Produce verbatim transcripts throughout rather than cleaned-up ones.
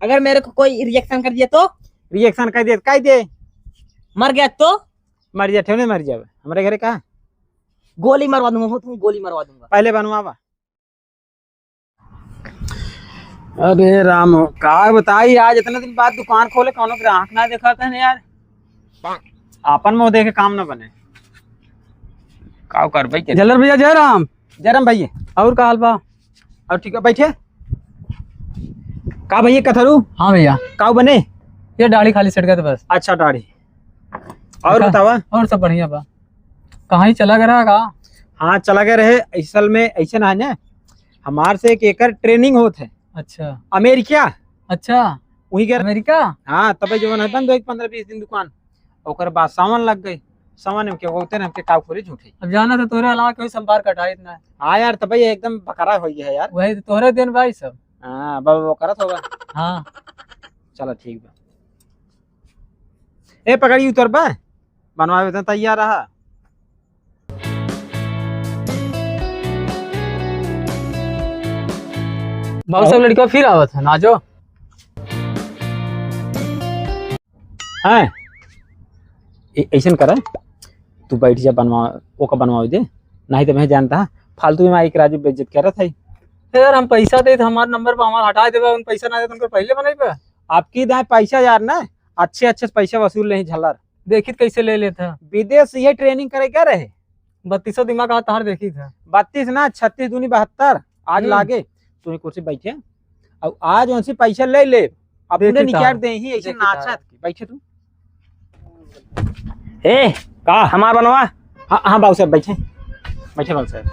अगर मेरे को कोई रिएक्शन कर दिया तो? रिएक्शन कर दिया, कर दे। मर गया तो? मर जा, ठेवने मर जावे। हमरे घरे का? गोली मरवा दूंगा, तुम गोली मरवा दूंगा। पहले बनवावा। अरे राम, का बताई, आज इतना दिन बाद दुकान खोले, कौनो ग्राहक ना देखा था यार। आपन मुंह देखे काम ना बने। का करबै के? जलर भैया, जय राम। जय राम भैया। और का हाल बा? और ठीक है, बैठे। का भैया कथरू? हाँ भैया। का बने? ये दाढ़ी खाली सेट गए बस। अच्छा, दाढ़ी। और अच्छा, बतावा? और सब बढ़िया बा। कहाँ ही चला गया रहा का? हाँ, चला गया रहे। असल में ऐसे ना है ना, हमार से एक एकर ट्रेनिंग होत है। अच्छा। अमेरिका। अच्छा। वहीं के अमेरिका? हाँ, तबे जवन है बंद हो एक पन्द्रह बीस दिन दुकान। ओकर बाद सावन लग गई। सावन में के होते ना, हमके काव खोरी झूठी। अब जाना था तोरे अलावा कोई संभार कटाई इतना। हाँ यार, तबे ये एकदम बकरा हो गया है यार। वही तो तोहरे दिन भाई सब। हाँ, बाबा वो करत होगा। हाँ। चलो ठीक बा। ए पकड़ी उतर बा, बनवावे त तैयार रहा। बाबू साहब, लड़का फिर आवत है, ना जो। हैं? ए-, ऐसन करे, तू बैठ जा, बनवा, ओका बनवावे दे, नहीं तो मैं जानता, फालतू में माई के राजू बेइज्जत करत है। यार, हम पैसा दे, हमार नंबर पर हमार हटा देबा, उन पैसा ना दे, तो उनको पहले बनाई बा। आपकी दाएं पैसा यार ना, अच्छे अच्छे से पैसा वसूल नहीं झल्लर। देखित कैसे ले लेत है। विदेश से ये ट्रेनिंग करे क्या रहे? बत्तीसों दिमाग आ तार देखित है। बत्तीस ना, छत्तीस दूनी बहत्तर। आज हम्म। लागे, तू ही कुर्सी बैठे। अब आज उनसे पैसा ले ले, अब देखित उन्हें निकाल है। दे ही, ऐसे देखित नाचत है। बैठे तू। ए, का? हमार बनवा। हाँ, हाँ, बाबू साहब, बैठे। बैठे, बाबू साहब।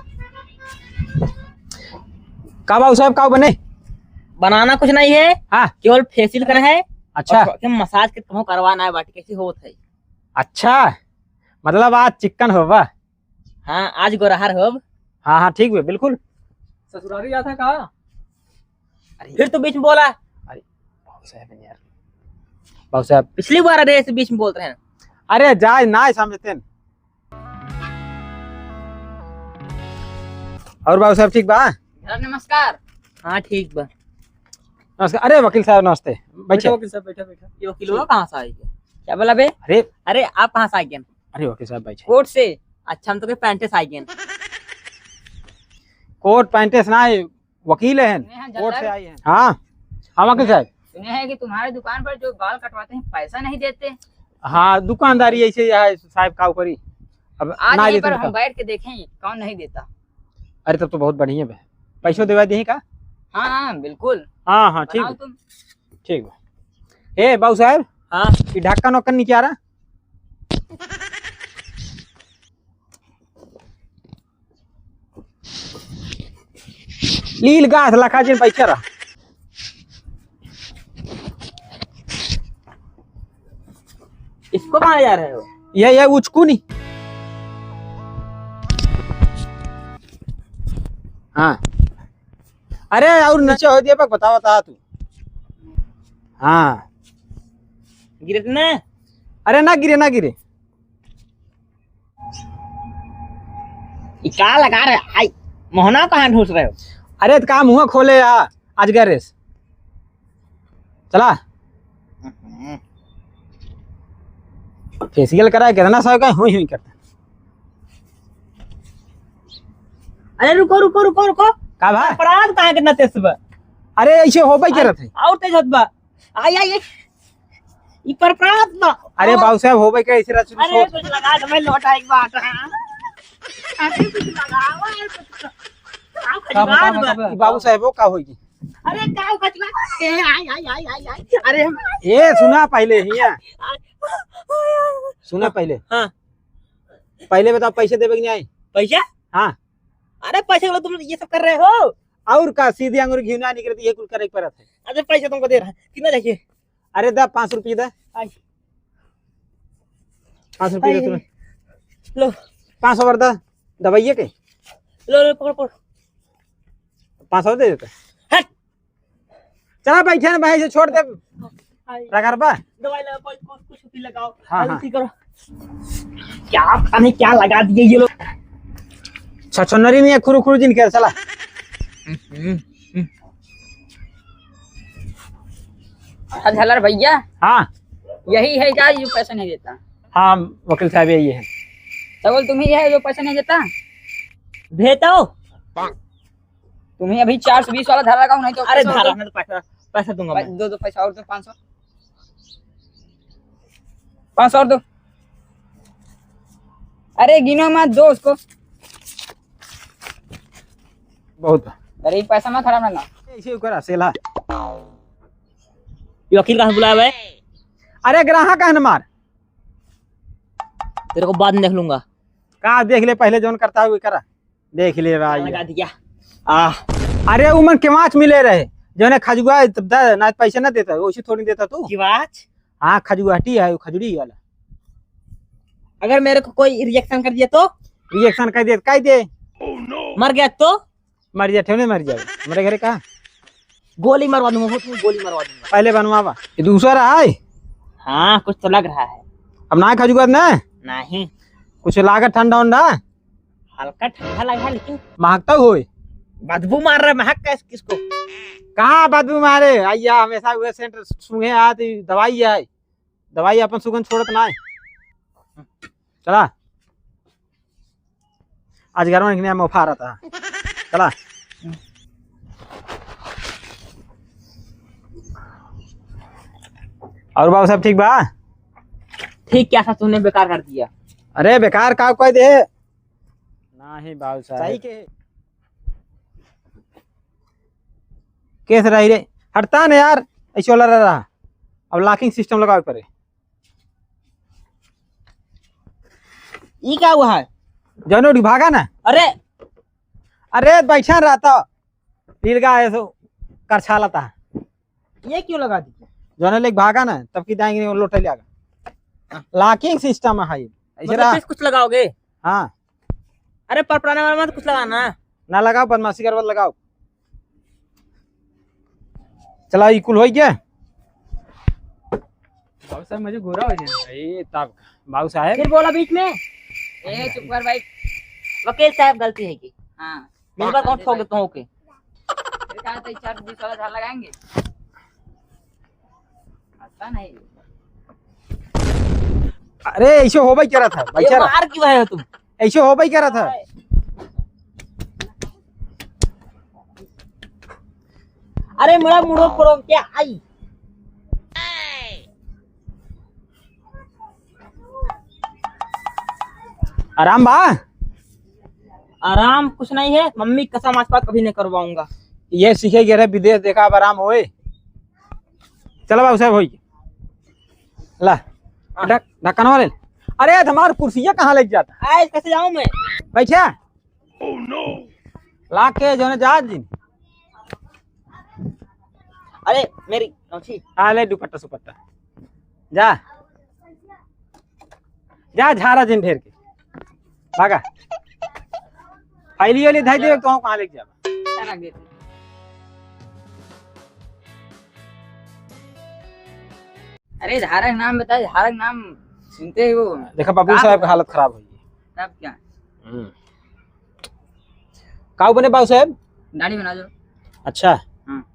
का बाबू साहब, का बने? बनाना कुछ नहीं है, हाँ। केवल फेशियल करना है। अच्छा। और थोड़ा के मसाज के कहूँ करवाना है, बाटी कैसी होत है। अच्छा, मतलब आज चिकन होबा? हाँ, आज गोरहर होब। हाँ, हाँ, ठीक बे, बिल्कुल। ससुरारी जात है का? अरे। फिर तो बीच में बोला। अरे, बाबू साहब हैं यार। बाबू साहब। पिछली बार अरे ऐसे बीच में बोलत रहे हैं। अरे, जाए ना समझते हैं। और बाबू साहब ठीक बा? सर, नमस्कार। हाँ, ठीक बा। नमस्कार। अरे, वकील साहब, नमस्ते। बैठे। बैठो, वकील साहब, बैठो, बैठो। ये वकील हुआ कहाँ से आए गए? क्या बोला बे? अरे। अरे, आप कहाँ से आए गए? अरे, वकील साहब, बैठे। कोर्ट से? अच्छा, हम तो के पैंटे से आए गए। कोर्ट पैंटे से ना आए, वकील हैं, सुने हैं, कोर्ट से जल्लर? आए हैं। हाँ, हाँ, वकील साहब। सुने हैं कि तुम्हारे दुकान पर जो बाल कटवाते हैं, पैसा नहीं देते। हाँ, दुकानदारी ऐसे ही है साहब, का करी। अब आज ना यहीं देते पर तो हम का? बैठ के देखें, कौन नहीं देता। अरे, तब तो बहुत बढ़िया बा। पैसो देवा देही का? हाँ, हाँ, बिल्कुल। हाँ, हाँ, ठीक बनाओ बा। तुम। ठीक बा। ए, बाबू साहब। हाँ। ई ढक्कन ओक्कन निकारा। लील गाछ लखा जिन बैठे रह। इसको कहाँ ले जा रहे हो? ये, ये उचकू नहीं। हाँ। अरे, और नीचे हो दिया, बक बतावा ता तू। हाँ। गिरे त ना? अरे, ना गिरे, ना गिरे। ई का लगा रहे? आई, मोहना कहाँ ढूंढ रहे हो? अरे, त का मुंह खोले आ, आज गैरेज। चला। हम्म। फेशियल कराए, कितना सौ का हुई हुई करता। अरे, रुको, रुको, रुको, रुको। का बा? अपराध कहाँ कितना तेज बा? अरे, ऐसे होबे करत है। और तेज होत बा। आई, आई, आई। ई पर प्रात ना। अरे बाबू साहब, होबे के ऐसे रचुन अरे सोच। कुछ लगा दे, मैं लौट आइक बात। हाँ। अरे कुछ लगावा है, कुछ। का का खजवार बतावा, बा। का ई बाबू साहब, वो का होई? अरे का खजवार? ए, आई, आई, आई, आई, आई। अरे। ए, सुना पहले हिया। सुना पहले। हाँ। पहले बताओ, पैसे देबे कि नहीं आई? पैसा? हाँ। अरे पैसे वाला तुम ये सब कर रहे हो? और का, सीधे आंगुर घिवना निकलती है, कुल करे के परत है। अच्छा, पैसा तुमको दे रहा है, कितना चाहिए? अरे दा, पाँच सौ रुपये दा। आई। पाँच सौ रुपये आई, दे तुम्हें। लो। पाँच सौ और दा, दवाइये के। लो, लो, पकड़, पकड़। पाँच सौ दे देते। हट। चला बैठे ना भाई, से छोड़ दे। आई। रगड़ बा। दवाई लगा, कुछ, कुछ, कुछ भी लगाओ। हाँ, हाँ। ठीक करो। क्या पता नहीं क्या लगा दिए ये लोग। छछनरी नहीं है, खुरु खुरु जिन के, चला। अच्छा, झल्लर भैया। हाँ। यही है क्या जो पैसा नहीं देता? हाँ, वकील साहब, यही है। तो बोल, तुम ही है जो पैसा नहीं देता? भेजो। तुम ही अभी चार सौ बीस वाला धारा लगाओ, नहीं तो अरे, पैसा और धारा दो। नहीं तो पैसा, पैसा दूंगा भाई, मैं। दो, दो पैसा और दो, पाँच सौ। पाँच सौ और दो। अरे, गिनो मत, दो उसको। बहुत। अरे, पैसा मत खराब ना। ऐसे ही करा, सेला। ये वकील कहाँ से बुलाया भाई? अरे, ग्राहक है ना हमार। तेरे को बाद में देख लूंगा। का देख ले, पहले जौन करता है, वो करा। देख ले भाई। लगा दिया। आ। अरे, उमन केवाच मिले रहे, जौने खजुआ, तब दा, ना पैसा ना देता, वैसे थोड़ी देता तू। केवाच? हाँ, खजुआटी है, वो खजुड़ी वाला। अगर मेरे को कोई reaction कर दिया तो? Reaction कर दिया, कह दे। मर गया तो? मर जा, ठेवने मर जाओ। मेरे घरे कहाँ? गोली मरवा दूंगा, वो तुम गोली मरवा दूंगा। पहले बनवावा। ये दूसरा है? हाँ, कुछ तो लग रहा है। अब ना खजुआ ना? नहीं। कुछ लागत ठंडा उंडा? हल्का ठंडा लगा है, लेकिन महकता होए। बदबू मार रहा है, महक कैस-, किसको? कहाँ बदबू मारे? आइया, हमेशा उहे scent सूंघे आत, ई दवाई है। दवाई अपन सुगंध छोड़त ना है। चला। आज घर में निकले मोफा रहता है। चला। और बाबू साहब ठीक बा? ठीक क्या था, तूने बेकार कर दिया। अरे बेकार का कह दे? नाही बाबू साहब। सही के। केस रही रे। हटता ना यार, ऐसे वाला रहा। अब locking system लगावे पड़े। ई का हुआ है? जौने उठ भागा ना। अरे। अरे बैठा रहता। लीलगा ऐसो करछा लता। ये क्यों लगा दी? जौने लेके भागा ना, तब की दाएंगे वो लोटे लियागा। Locking system है ये। ऐसे मतलब रहा। फिर कुछ लगाओगे? हाँ। अरे परपराने वाला मत कुछ लगाना। ना लगाओ, बदमाशी करवत लगाओ। चला, ई कुल होई गया? बाबू साहब, मुझे गोरा हो जाए। ए, तब बाबू साहब। फिर बोला बीच में। ए, चुप कर भाई। वकील साहब, गलती है की? हाँ। मेरे बात कौन ठोक देता हूँ, ओके। फिर कहा था, चार बीस वाला झाड़ लगाएंगे। आता नहीं। अरे, ऐसे हो भाई कह रहा था, भाई ये कह रहा। मार क्यों रहे हो तुम? ऐसे हो भाई कह रहा था। अरे, मेरा मुड़ो पड़ो क्या आई? आराम बा? आराम कुछ नहीं है, मम्मी कसम आज पास कभी नहीं करवाऊंगा। ये सीखे गए रहे विदेश, देखा अब आराम होए। चलो बाबू साहब, होई। ला, हाँ। ढक-, ढक्कन वाले। अरे, हमार कुर्सिया कहाँ लेके जाता? आए, कैसे जाऊं मैं? बैठा। ला के जो है जा जिन। अरे, मेरी गमछी। आ ले दुपट्टा सुपट्टा। जा। जा झारा जिन ढेर के। भागा। फाइली वाली धाई दे, तो कहाँ लेके जाबा? अरे, झारा के नाम बताए, झारा के नाम सुनते ही वो देखा, बाबू का साहब का हालत खराब हो गई। तब क्या? हम्म। काऊ बने बाबू साहब? दाढ़ी बना दो। अच्छा। हाँ।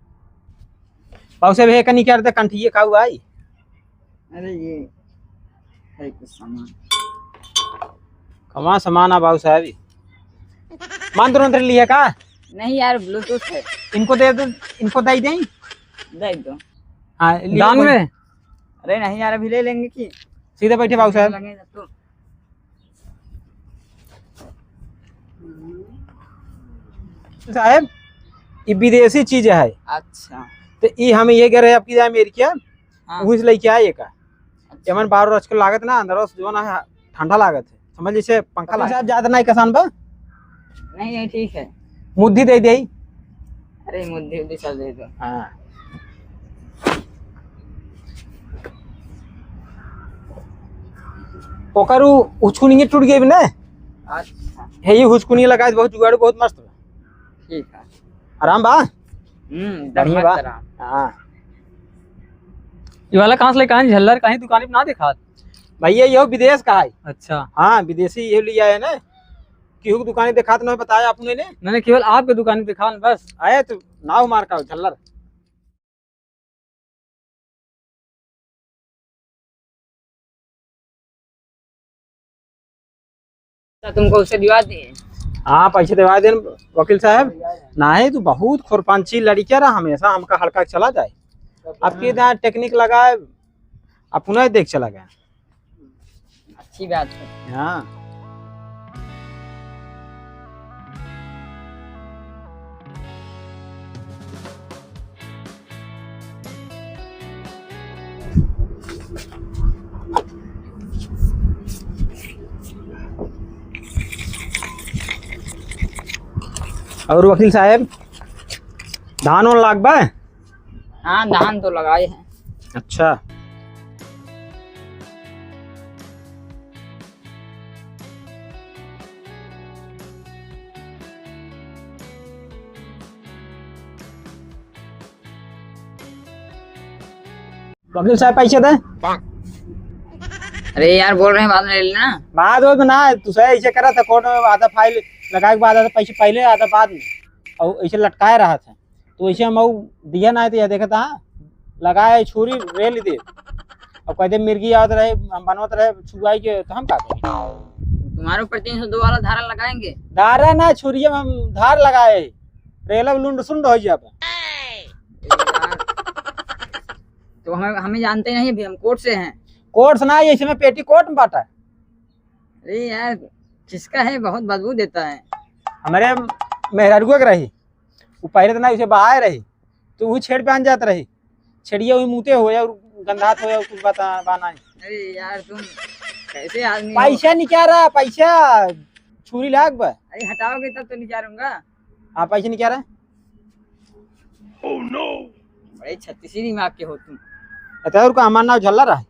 बाबू साहब, हे कनी क्या रहता कंठिए काऊ आई? अरे, ये है कुछ सामान। कमा सामान आ बाबू साहब? मंत्र उंत्र लिया का? नहीं यार, Bluetooth है। इनको दे दो, इनको दे दें? दे दो। हाँ, लिया दान कोई। में? अरे नहीं यार, अभी ले लेंगे कि? सीधे बैठे बाबू साहब। लगे तो। साहब, ई विदेशी चीज है। अच्छा। तो ई हम ये कह रहे हैं आपकी अमेरिका, हाँ। वही से लेके आए का। अच्छा। एमन बारह रच के लागत ना, अंदर से जो ना है, ठंडा लागत है, समझ जैसे पंखा लागत। साहब, ज्यादा नहीं कसान बा? नहीं, नहीं, ठीक है। मुद्दी दे दे। अरे, मुद्दी उद्दी सब दे दो। हाँ। ओकर उ हुचकुनिये टूट गई ना। अच्छा। हे, ये हुचकुनिये लगाए, बहुत जुगाड़ू, बहुत मस्त बा। ठीक है। आराम बा? हम्म, एकदम बढ़िया मस्त बा? आराम। हाँ। ये वाला कहाँ से लेके आए? झल्लर कहीं दुकान पे ना देखा। भैया, ये विदेश का है। अच्छा। हाँ, विदेशी ये लिया है ना। केहू के दुकानी देखात ना बताया आपने ने? नहीं, नहीं, केवल आपके दुकानी देखा न बस। आए तो नाव मार का झल्लर। तुमको उसे दिवा दिए। हाँ, पैसे दिवा देन वकील साहब। नहीं, तू बहुत खुरपांची लड़किया रहा, हमेशा हमका हल्का चला जाए। अब की दा टेक्निक लगाए, अपना देख चला गया। अच्छी बात है। हाँ। और वकील साहब, धान वान लाग बा? हाँ, धान तो लगाए हैं। अच्छा। वकील साहब, पैसे दे। अरे यार, बोल रहे हैं, बाद में ले लेना। बाद में ना, तू सही ऐसे करा था, कोर्ट में आधा फाइल लगाए के बाद आधा पैसे पहले, आधा बाद में, और ऐसे लटकाए रहा था। तो ऐसे हम ऊ दिया ना, तो यह देखा था, लगाए छुरी रेल दे, अब कहते मिर्गी आवत रहे, हम बनवत रहे छुआई के, तो हम का करी? तुम्हारे ऊपर तीन सौ दो वाला धारा लगाएंगे। धारा ना, छुरिया में हम धार लगाए, रेलब लुंड सुंड हो जाबे। यार, तो हमें, हमें जानते नहीं अभी, हम कोर्ट से हैं। कोर्ट से ना, ये इसमें पेटीकोट में बाटा। अरे यार, किसका है? बहुत बदबू देता है। हमारे मेहरारुआ के रही, वो पहले तो ना उसे बहाए रही, तो वो छेड़ पे आन जात रही, छेड़िया वही मुते हो या गंधात हो या कुछ बात बाना है। अरे यार, तुम कैसे आदमी हो? पैसा निकाल रहा, पैसा छुरी लाग बा। अरे हटाओगे तब तो निकालूंगा। हाँ, पैसा निकाल रहा। बड़े छत्तीसी दिमाग के हो तुम। अरे और का, हमार नाम झल्ला रहा है।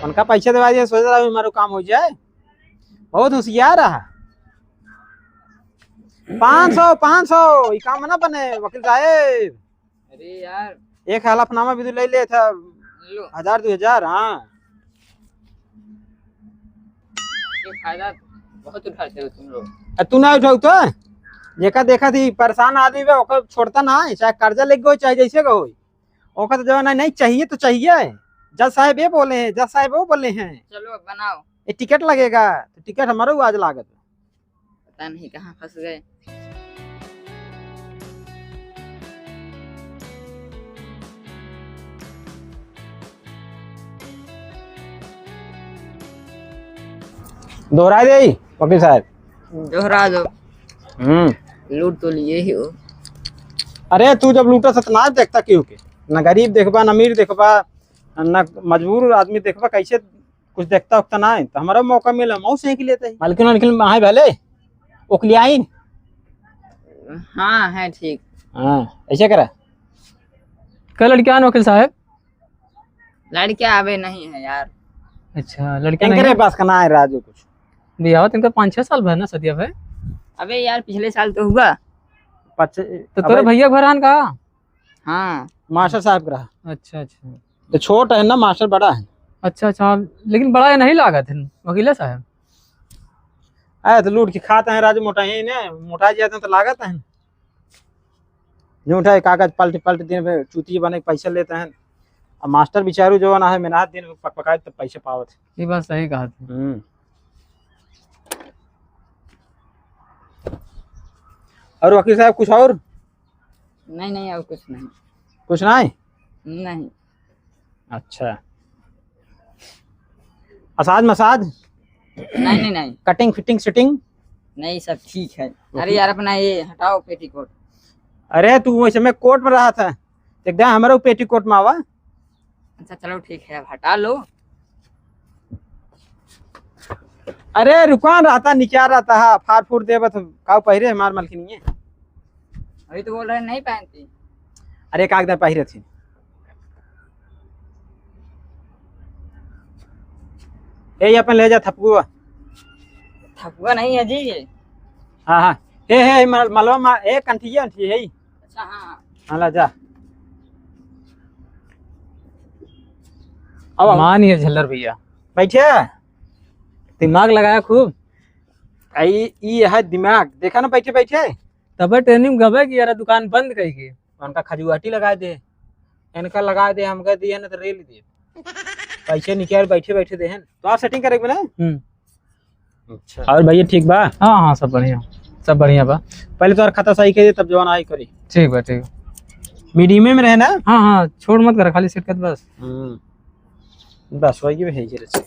उनका पैसा देवा दिया, सोच रहा हूँ हमारा काम हो जाए। बहुत होशियार रहा। पाँच सौ, पाँच सौ, ई काम ना बने, वकील साहेब। अरे यार। एक हलफनामा भी तो ले ले था, लो। हजार, दो हजार, हाँ। ये फायदा बहुत उठाते हो तुम लोग। आ, तू ना उठाऊ तो? जेका देखा थी, परेशान आदमी बा, ओकर छोड़ता ना है, चाहे कर्जा लेके होई, चाहे जैसे का होई। ओकर तो जवाब नहीं, नहीं चाहिए तो चाहिए। जज साहब ये बोले हैं, जज साहब वो बोले हैं। चलो, अब बनाओ। ये टिकट लगेगा, तो टिकट हमारा आज लागत। पता नहीं कहाँ फंस गए। दोहरा दे, वकील साहब। दोहरा दो। हम्म। लूट तो लिए ही हो। अरे, तू जब लूटा था, तो ना देखता केहू के, ना गरीब देखबा, ना अमीर देखबा, ना मजबूर आदमी देखबा, कैसे कुछ देखता उखता ना है, तो हमारा मौका मिला, मऊ से ही लेते हैं। मालकिन वालकिन आए भले, ओकलियाइन। हाँ, है ठीक। हाँ, ऐसे करा। का लड़कियान वकील साहब? लड़कियां अबे नहीं है यार। अच्छा, लड़कियां नहीं है? पास का ना है राजू कुछ। बियाह तो इनका पाँच छह साल भर ना सदिया भाई। अबे यार, पिछले साल तो हुआ। पच-, तो तोरे अबे भैया घर आन का? हाँ। मास्टर साहब का रहा। अच्छा, अच्छा। तो छोट है ना, मास्टर बड़ा है। अच्छा, अच्छा, हाँ, लेकिन बड़ा ये नहीं लागत है, वकीला साहब। अरे, तो लूट के खाते हैं राजू, मोटा ही ने, मोटा जाते हैं तो लागत है। झूठा है, कागज पलट पलट दिन भर चूतिया बने के पैसा लेते हैं। अब मास्टर बेचारू जो ना है, मेहनत दिन भर पक पकाए तब पैसा पावत है। ये बात सही कहा तू। हम्म। और वकील साहब, कुछ और? नहीं, नहीं, और कुछ नहीं। कुछ नहीं? नहीं। अच्छा। मसाज, मसाज? नहीं, नहीं, नहीं। कटिंग, फिटिंग, सिटिंग? नहीं, सब ठीक है। अरे ओके। यार, अपना ये हटाओ पेटीकोट। अरे, तू वैसे में कोट में रहा था, एकदम हमारे पेटीकोट में आवा। अच्छा, चलो ठीक है, अब हटा लो। अरे रुकान रहता, निकाल रहता है, फार फूर देबत, काऊ पहिरे हमार मलकिनी है। अभी तो बोल रहे नहीं पहनती। अरे कागदा पहिरे थी। ए, ये अपन ले जा थपकुआ। थपकुआ नहीं है जी ये। हाँ, हाँ। हे, हे, मल-, मलवा मा-, ए, कंठिया, अंठी है। अच्छा, हाँ। हाँ, ला जा। अब आओ। मान ये झल्लर भैया। बैठे। दिमाग लगाया खूब। आ, ई, ई है दिमाग। देखा ना, बैठे, बैठे। तबे ट्रेनिंग गबे कि यार दुकान बंद कई के। उनका खजुआटी लगा दे। इनका लगा दे, हमका दिए ना तो रेल दे। पैसे निकाल, बैठे, बैठे दे हैं। तो आप सेटिंग करे बोले? हम्म। अच्छा। और भैया ठीक बा? हाँ, हाँ, सब बढ़िया, सब बढ़िया बा। पहले तोहर खाता सही करी, तब जवन आई करी। ठीक बा, ठीक बा। मीडियमे में रहे ना? हाँ, हाँ, छोड़ मत कर, खाली सेट कर बस। हम्म। बस वही है, ये रहे।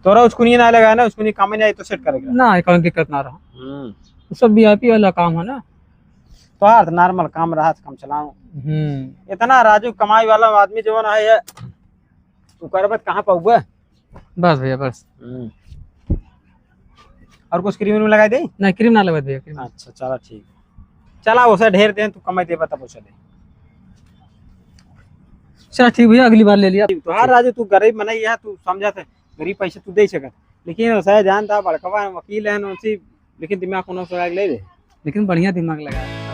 तोरा उसको नहीं ना लगा ना, उसको नहीं काम नहीं आई तो सेट करेगा। ना, कोई दिक्कत ना रहा। हम्म। सब वीआईपी वाला काम है ना। तोहार तो नॉर्मल काम रहा, काम चलाओ। हम्म। इतना राजू कमाई वाला आदमी जवन है, ओकर बाद कहाँ पाऊबा? बस भैया, बस। हम्म। और कुछ क्रीम व्रीम लगाई दे? नहीं, क्रीम ना लगाई भैया, क्रीम। अच्छा, चला ठीक। चला, उसे ढेर दे, तू कमाई देबा तब उसे दे। चला ठीक भैया, अगली बार ले लिया। तोहार राजू, तू गरीब मनई है, तू समझत है, गरीब पैसे तू दे सकत, लेकिन उसे जानता बड़कवा वकील है उनसे, लेकिन दिमाग कोनो से ले दे। लेकिन बढ़िया दिमाग लगा।